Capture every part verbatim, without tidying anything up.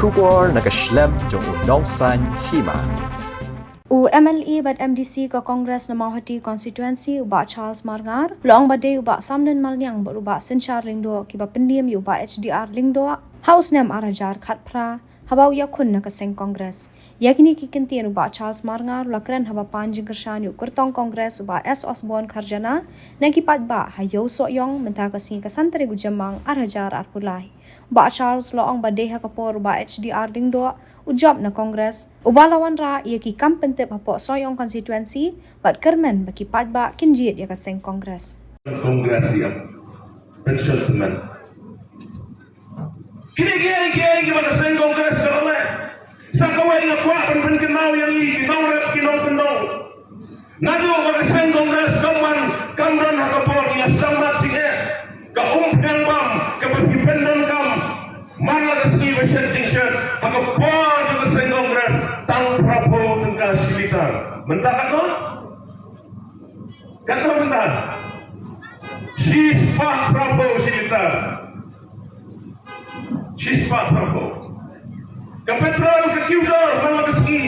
Khubor na ka shlem jong u Nongsaiñ Hima. U M L A bad M D C ka Congress na Mawhati Constituency, u Bah Charles Marngar, u la ong ba dei u Bah Samlin Malniang bad u Bah Synshar Lyngdoh kiba pyndiam ïa u Bah H D R Lyngdoh ha u snem ar hajar khatphra, haba u ïakhun na ka seng Congress. Ïa kine ki kyntien u Bah Charles Marngar u la kren haba pan jingkyrshan ïa u kyrtong Congress u Bah S Osborne Kharjana na ki paidbah ha Ïew Sohiong mynta ka sngi ka san tarik u Jymmang ar hajar arphew lai. U Bah Charles u la ong ba dei ha ka por u Bah H D R Lyngdoh u jop na Congress, uba la wanrah ïa ki kam pyntip hapoh Sohiong Constituency bad kyrmen ba ki paidbah kin jied ïa ka seng Congress. Congress ïa pension temen. Kine kiei kiei kiba ka seng Congress ka la leh. Sa kawei nga kwah ban pynkynmaw ïa ngi ki nongrep ki nongkyndong. Naduh ba ka seng Congress kam wan, kam don ha ka por, ïa sdang mat jingeh, ka umphniang bam kaba phi pyndonkam man la ka sngi ba shet jingshet, ha ka por jong ka seng Congress tang phraphew tyngka shi litar. Mynta katno? Katno mynta? Shispah phraphew shi litar. Shispah phraphew. Ka petrol ka kiew dor man la ka sngi.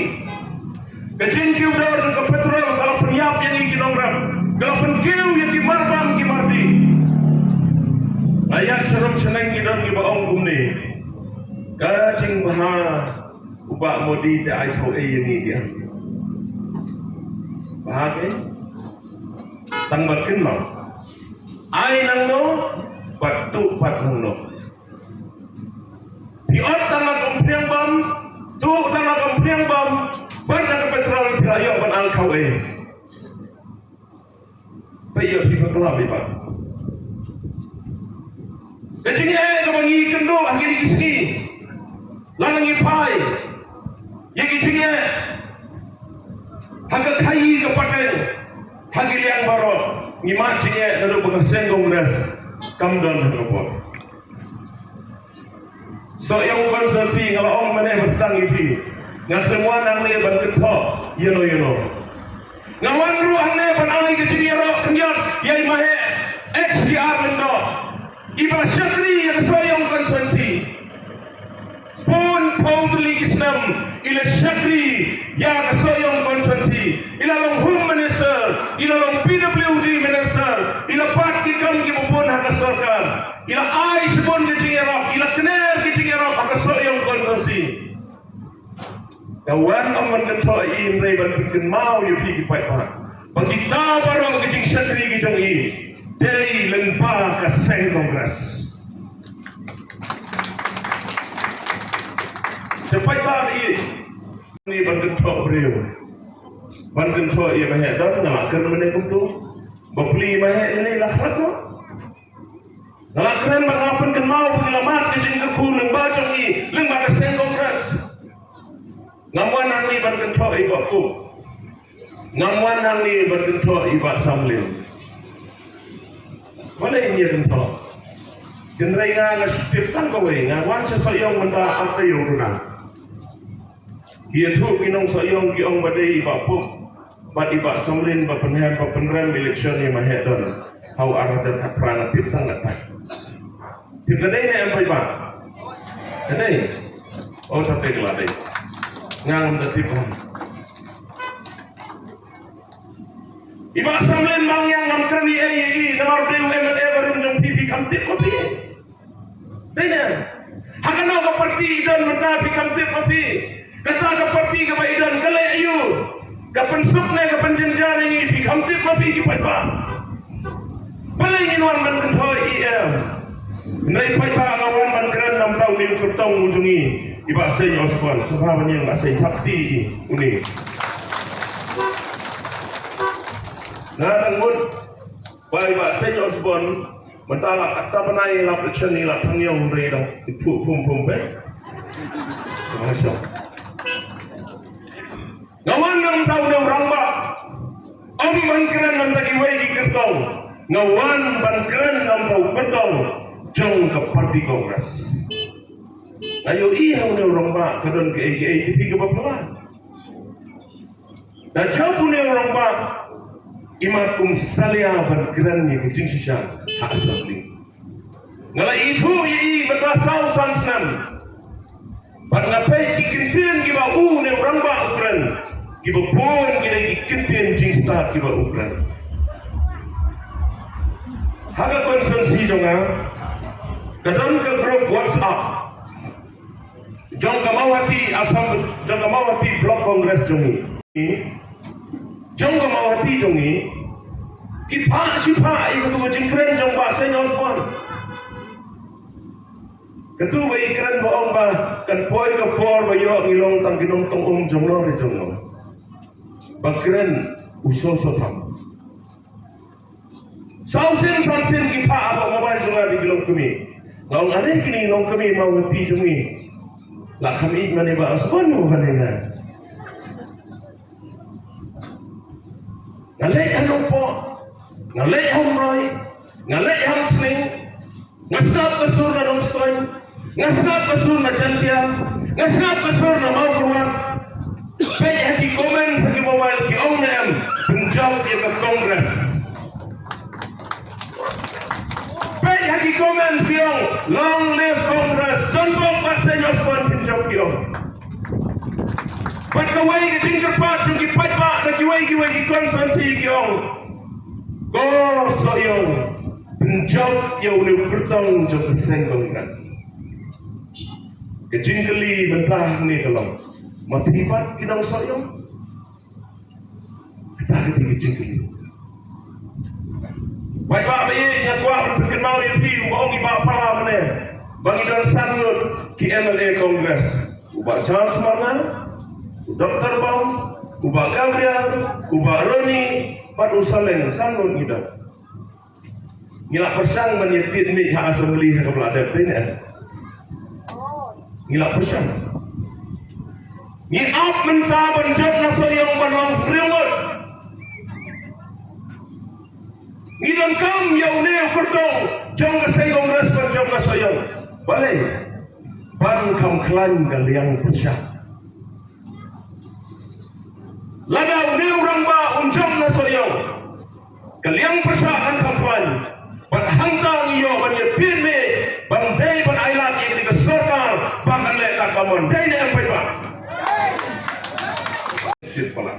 Ka jingkiew dor jong ka petrol ka la pynïap ïa ngi ki nongrep. Ka la pynkiew ïa ki marbam ki marbi. Nga ïa sharum shaneng ngi don kiba ong kumne. Ka jingbha u Bah Modi te ai thaw ei ïa ngi dia. Bha ke? Tang ba kynmaw. Ai nangno, bad tuh pat nangno. Phi ot tang na ka umphniang bam, tuh tang na ka umphniang bam, bad na ka petrol phi la ïoh ban ai thaw ei. Phi ïoh phi bakla phi bam. Ka jingeh kaba ngi kynduh ha kine ki sngi. Lada ngi phai ïa ki jingeh ha ka khaii ka pateng, ha ki liang baroh, ngi mad jingeh naduh ba ka seng Congress kam don ha ka por. Sohiong constituency nga la ong mynne ba sdang ïa phi. Nga khlem wan hangne ban kynthoh ïano ïano. Nga wan ruh hangne ban ai ka jingïaroh khyndiat ïa i Bah H D R Lyngdoh, iba shakri ïa ka Sohiong constituency. Bun phew tylli ki snem i la shakri ïa ka Sohiong constituency. I la long Home Minister, i la long P W D Minister, i la bat ki kam kiba bun ha ka sorkar. I la ai shibun ki jingïarap, i la kner ki jingïarap ha ka Sohiong constituency. Ka wan ym ban kynthoh ïa i, hynrei ban pynkynmaw ïa phi ki paidbah ba kita baroh ki jingshakri ki jong i dei lyngba ka seng Congress. Te paidbah, ïa ngi ban kynthoh briew, ban kynthoh ïa i Bah Heh Don, nga la kren mynne kumto. Bapli i Bah Heh Don la khrat noh. Nga la kren bad nga pynkynmaw ba ngi la mad ka jingkyrkhu lyngba jong ngi, lyngba ka seng Congress. Ngam wan hangne ban kynthoh ïa i Bah Kup. Ngam wan hangne ban kynthoh ïa i Bah Samlin. Balei ngin ïa kynthoh? Hynrei nga, nga tip tang kawei, nga wan sha Sohiong mynta ar taïew ruh na. Ki ïathuh ki nong Sohiong ki ong ba dei i Bah Kup bad i Bah Samlin ba pynhem ba pynrem election ïa i Bah Heh Don ha u ar hajar khatphra, nga tip tang katta. Tip ka dei ne em paidbah? Ka dei. Oh, ta peit la dei. Nga ngam da tip. I Bah Samlin Malniang ngam kren ei ei ei, namar dei u M L A barim jong phi, phi kham tip ma phi. Dei ne? Ha kano ka party i don mynta phi kham tip ma phi. Kata ka party kaba i don ka leh aïu? Ka pynsuk ne ka pynjynjar ïa ngi, phi kham tip ma phi ki paidbah. Balei ngin wan ban kynthoh ïa i em? Hynrei paidbah, nga wan ban kren namar une u kyrtong u jong ngi, i Bah Seiñ Osborne. Sngewbha ban ïeng Bah Seiñ, thap kti ïa une. Nga dang mut ba i Bah Seiñ Osborne mynta la katta bnai la pynshong ïa la thang ïong, hynrei dang ithuh phum phum pe. Nga shong. Nga wan namar une u rangbah. Ym ban kren namar kiwei ki kyrtong. Nga wan ban kren namar u kyrtong jong ka party Congress. Nga ïohi ha une u rangbah ka don kiei kiei kiba phylla. Da jop une u rangbah, i mat kum salia ban kren ïa ka jingshisha ha Assembly. Nga la ithuh ïa i mynta saw san snem. Bad nga peit ki kyntien kiba u ne u rangbah u kren, kiba bun ki dei ki kyntien jingstad kiba u kren. Ha ka constituency jong nga, ka don ka group WhatsApp jong ka Mawhati Assam, jong ka Mawhati Block Congress jong ngi. Jong ka Mawhati jong ngi, ki phah shi phah ïa katu ka jingkren jong Bah Seiñ Osborn. Katu ba i kren ba ong ba kan poi ka por ba ïoh ngi long tang ki nongtong um jong no re jong no. Ba kren u sngewsih tham. Saw sien san sien ki phah ha mobile jong nga da ki longkmie. Nga ong, are kine longkmie Mawhati jong ngi. La kham ïeit mane Bah Osborn u mane na. Nga leit ha Nongpoh, nga leit ha Umroi, nga leit ha Umsning, nga sngap ka sur na Nongstoiñ, nga sngap ka sur na Jaintia, nga sngap ka sur na Mawkyrwat. Peit ha ki comment ha ki mobile ki ong ne em, pynjop ïa ka Congress. Peit ha ki comment ki ong, long live Congress, donbok Bah Seiñ Osborn, pynjop ki ong. Bad kawei ka jingkyrpad jong ki paidbah na kiwei kiwei ki constituency ki ong, ko Sohiong, pynjop ïa une u kyrtong jong ka seng Congress. Ka jingkylli mynta hangne ka long, ma phi pat ki nong Sohiong? Kata ka dei ka jingkylli. Paidbah ba ïeit, nga kwah ban pynkynmaw ïa phi, u ba ong i Bah Pala mynne ba ngi don san ngut ki M L A Congress. U Bah Charles Marngar, u Doktor Bam, u Bah Gabriel, u Bah Ronnie bad u Saleng, san ngut ngi don. Ngi la pyrshang ban ïa tied miej ha assembly ha ka ba la dep, dei ne? Ngi la pyrshang. Ngi ap mynta ban jop na Sohiong ban long hynriew ngut. Ngi donkam ïa une u kyrtong jong ka seng Congress ban jop na Sohiong. Balei? Ban kham khlaiñ ka liang pyrshah. Lada une u rangbah un jop na Sohiong, ka liang pyrshah kan kham khlaiñ. Bad hangta ngi ïoh ban ïa tied miej ban dei ban ailad ïa ka sorkar ba kan leh kat ba mon, dei ne em paidbah? Shit pala.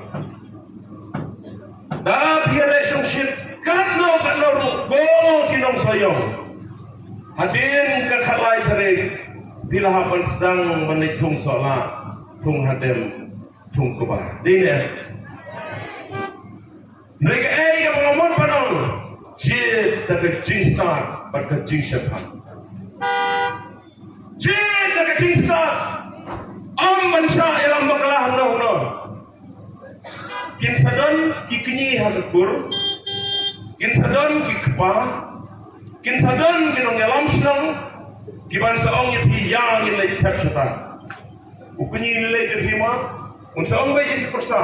Da phi ïa leh shongshit katno katno ruh, ko ki nong Sohiong, hadien ka khatlai tarik phi la hap ban sdang ban leit thung sohlah, thung hadem, thung kba, dei ne? Hynrei kaei kaba nga mut ban ong, jied da ka jingstad bad ka jingshemphang. Jied da ka jingstad. Ym ban shah ïalam bakla hangno hangno. Kin sa don ki kñi ha ka kur, kin sa don ki kpa, kin sa don ki nongïalam shnong, ki ban sa ong ïa phi, ïa ngin leit thep shata. U kñi lei lei jong phi ma, un sa ong beit ïa ki pyrsa.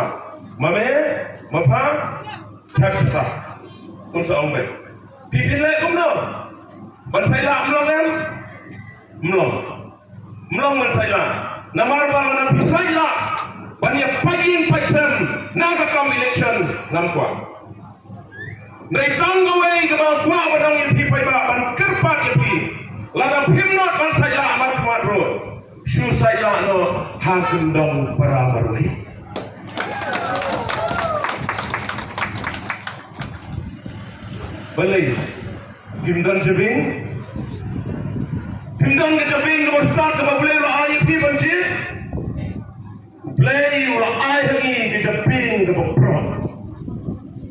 Ma me, ma pha, thep shata. Un sa ong beit. Phi phin leh kumno? Ban sa ïa lah mlong em? Mlong. Mlong ban sa ïa lah. Namar ba lada phi sa ïa lah ban ïa pait ïing pait sem na ka kam election, ngam kwah. Hynrei tang kawei kaba kwah ban ong ïa phi paidbah, ban kyrpad ïa phi. Lada phim nud ban sa ïa lah markhmat ruh, shu sa ïa lah noh ha kyndong para marwei. Balei? Phim don jabieng? Phim don ka jabieng kaba stad kaba U Blei u la ai ïa phi ban jied? U Blei u la ai ha ngi ka jabieng kaba prot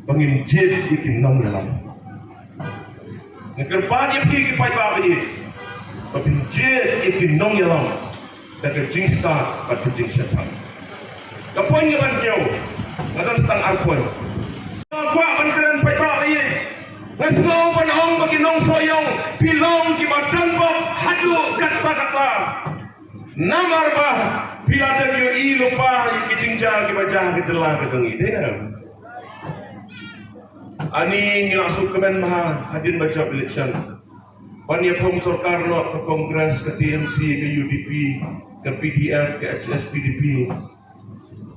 ba ngin jied ïa ki nongïalam. Nga kyrpad ïa phi ki paidbah ba ïeit ba phin jied ïa ki nongïalam da ka jingstad bad ka jingshemphang. Ka point kaba hynñiew, nga don tang ar point. Nga kwah ban kren paidbah ba ïeit. Nga sngew ban ong ba ki nong Sohiong phi long kiba donbok haduh katta katta. Namar ba phi la dep ïohi lypa ïa ki jingjia kiba jia ha ka jylla ka jong ngi, dei ne? Ani ngi la shu kmen bha hadien ba jop election ban ïa form sorkar noh ka Congress, ka T M C, ka U D P, ka P D F, ka H S P D P.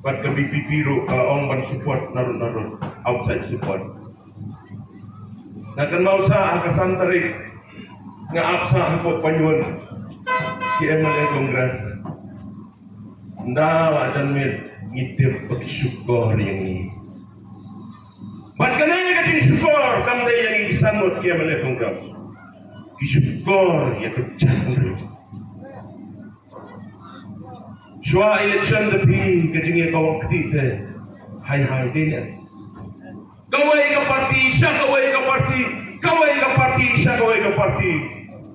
Bad ka V P P ruh ka la ong ban support narud narud, outside support. Nga kynmaw sa ha ka san tarik nga ap sa ha Pop Panyun ki M L A Congress. Ynda la jan miet ngi tip ba ki shukor ïa ngi. Bad kane ka jingshukor kam dei ïa ngi ki san ngut ki M L A kongkam. Ki shukor ïa ka jaitbynriew. Shuwa election da phi ka jingïakawang kti te hai hai te ne. Kawei ka parti sha kawei ka parti, kawei ka parti sha kawei ka parti.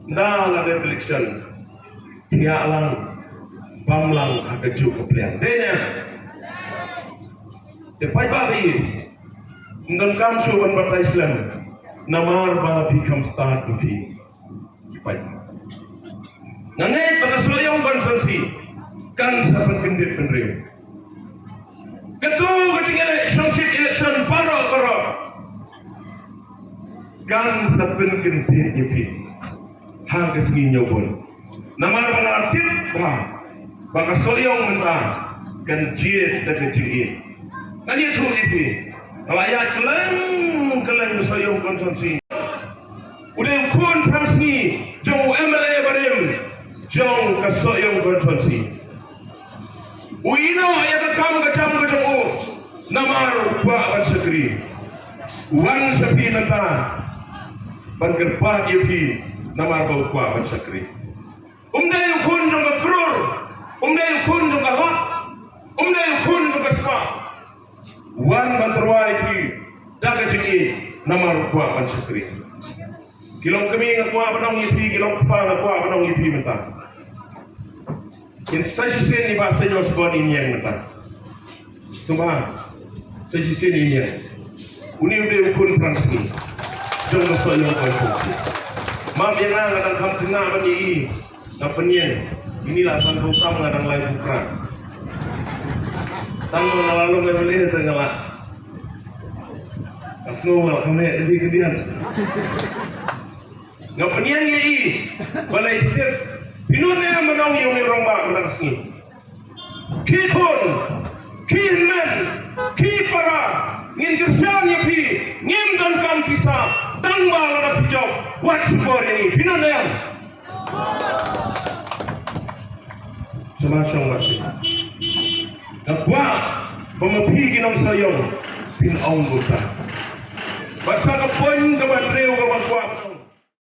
Ynda la dep election, thiah lang, bam lang ha kajuh ka pliang. Dei ne? Te paidbah, ym donkam shuh ban batai slem. Namar ba phi kham stad phi. Ki paidbah. Nga ngeit ba ka Sohiong constituency kan sa pynkyndit pynriew. Kato ka jingïaleh shongshit election baroh baroh kan sa pynkyndit ïa phi ha ka sngi ñiewbun. Namar ba nga tip ba, ba ka Sohiong mynta kan jied da ka jingïeit. Ngan ïathuh ïa phi. Nga la ïaid kylleng kylleng ka Sohiong constituency. U dei u khun phrang sngi jong u M L A barim jong ka Sohiong constituency. U ïehnoh ïa ka kam ka jam ka jong u namar u kwah ban shakri. U wan sha phi mynta ban kyrpad ïa phi namar ba u kwah ban shakri. Um dei u khun jong ka krur, um dei u khun jong ka lak, um dei u khun jong ka spah. Wan ban tyrwa ïa phi da ka jingïeit namar u kwah ban shakri. Ki longkmie, nga kwah ban ong ïa phi, ki longkpa, nga kwah ban ong ïa phi mynta. Ngin sa shisien i Bah Seiñor Sbon in ïeng mynta. Kumba sa shisien in ïeng. Une u dei u khun phrang sngi jong ka Sohiong constituency. Map ïa nga, nga dang kham tynga ban ïa i. Nga pynïeng ine la san phew tam, nga dang lai phew kra. Tang ba nga la long M L A te nga la, nga sngew nga la kham heh kyndiat kyndiat. Nga pynïeng ïa i ba lei tip. Phi nud ne em ban ong ïa une u rangbah mynta ka sngi? Ki khun, ki hynmen, ki para, ngin kyrshan ïa phi. Ngim donkam pisa, tang ba lada phi jop, wat shukor ïa ngi. Phi nud ne em? Sngewbha shong, wat shong. Nga kwah ba ma phi ki nong Sohiong phin ong kumta. Bad sa ka point kaba hynriew kaba nga kwah